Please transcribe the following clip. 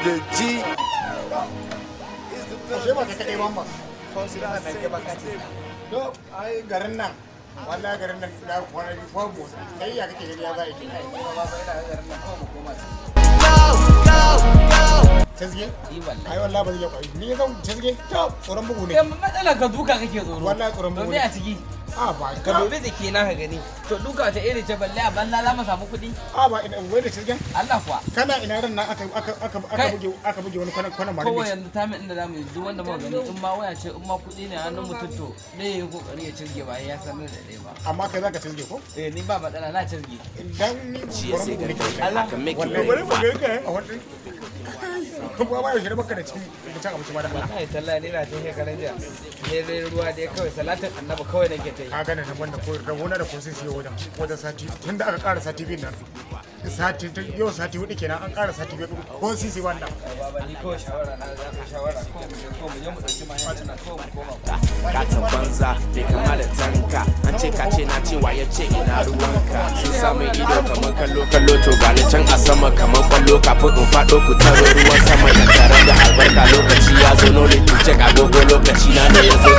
The G. Is the Ashe ba ka kaɗai ba ma. Posted I say stiff. To, ai garin nan, wallahi garin nan na kwana biyu babu motsi. Kai ya kake gani, ya za a yi? Go, go, go. Cizge? Yi wallahi. Ai wallahi ba zai iya kwari. Ni zan cizge? To, tsoron bugu ne. Kai, matsalar ka duka kake tsoro. Wallahi tsoron To bugu me ne. a ciki? A ba Ka dubi jiki na ka gani. To duka ta iri ce, balle a banza za mu samu kuɗi? A ba ina wai da cizgen? Allah kuwa. Kana ina ran nan aka Kai. buge wani kwanan kwanan Kawai mari. yanzu ta inda zamu yi, duk wanda muka gani, in ma waya ce, in ma kuɗi ne hannun mutum, to ɗaya ya yi kokari ya cizge, ba ya sanar da ɗaya ba. Amma kai zaka cizge ko? Eh, ni ba matsala, na cizge. Dan ni tsoron bugu ne. Allah. I can make you Wallahi bari mu ready. ga kai a wannan. Kuma ba yaushe baka da cin abinci ba da Allah. Wallahi tallahi ni na tun shekaran jiya. Ne dai ruwa dai kawai, salatin Annabi kawai nake ta yi. Ka gane nan wannan ko rabona da ko sai siyo wajen sati tunda aka ƙara sati 2 nan, sati yau sati 4 kenan, an ƙara sati 2 ko sisi wannan. Baba, ni kawai shawara na za ka shawara ko mu je mu ɗauki mahaifin nan ko mu koma. Katon banza bai kama da tanka. An ce ka ce na cewa ya ce ina ruwanka. Sun samun ido kamar kallo kallo, to gani can a sama kamar kwallo. Kafin in faɗo ku taro ruwan sama da tare da albarka. Lokaci ya zo, no need to check agogo, lokaci na ne ya zo.